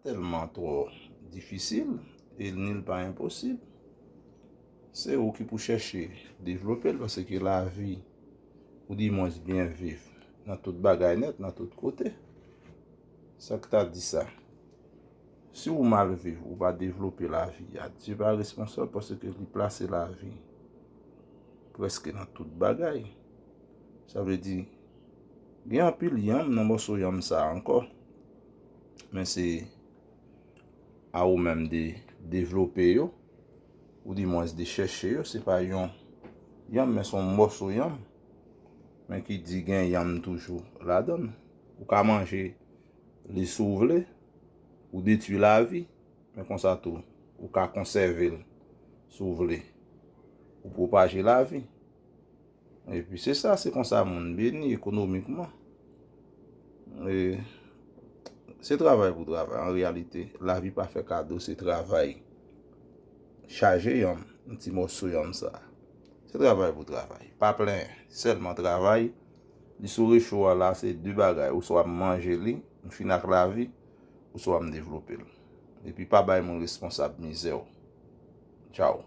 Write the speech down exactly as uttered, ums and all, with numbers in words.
tèlman twò difisil e nil pa enposib. Se ou ki pou chèche devlope l, paske lavi, ou di mwens byen viv nan tout bagay nèt, nan tout kote. Sa k ta di sa? Si ou mal viv, ou pa devlope lavi a, Dye pa responsab paske li plase lavi prèske nan tout bagay. Sa vle di, gen anpil yanm nan mòso yanm sa a ankò. Men se a ou menm de devlope yo, ou di mwens de chèche yo, se pa yon yanm, men se yon mòso yanm. Men ki di gen yanm toujou ladan l. Ou ka manje li si w vle, ou detwi lavi, men konsa tou, ou ka konsève l si w vle. Ou pwopaje lavi. Epi se sa, se konsa moun beni ekonomikman. E, se travay pou travay. An reyalite, lavi pa fè kado, se travay. Chaje yanm, yon ti mòso yanm sa. Se travay pou travay. Pa plenyen, sèlman travay. Li sou recho a la, se de bagay. Oswa m manje li, m fin ak lavi, oswa m devlope l. Epi pa bay moun responsab mizè w. Tchaw.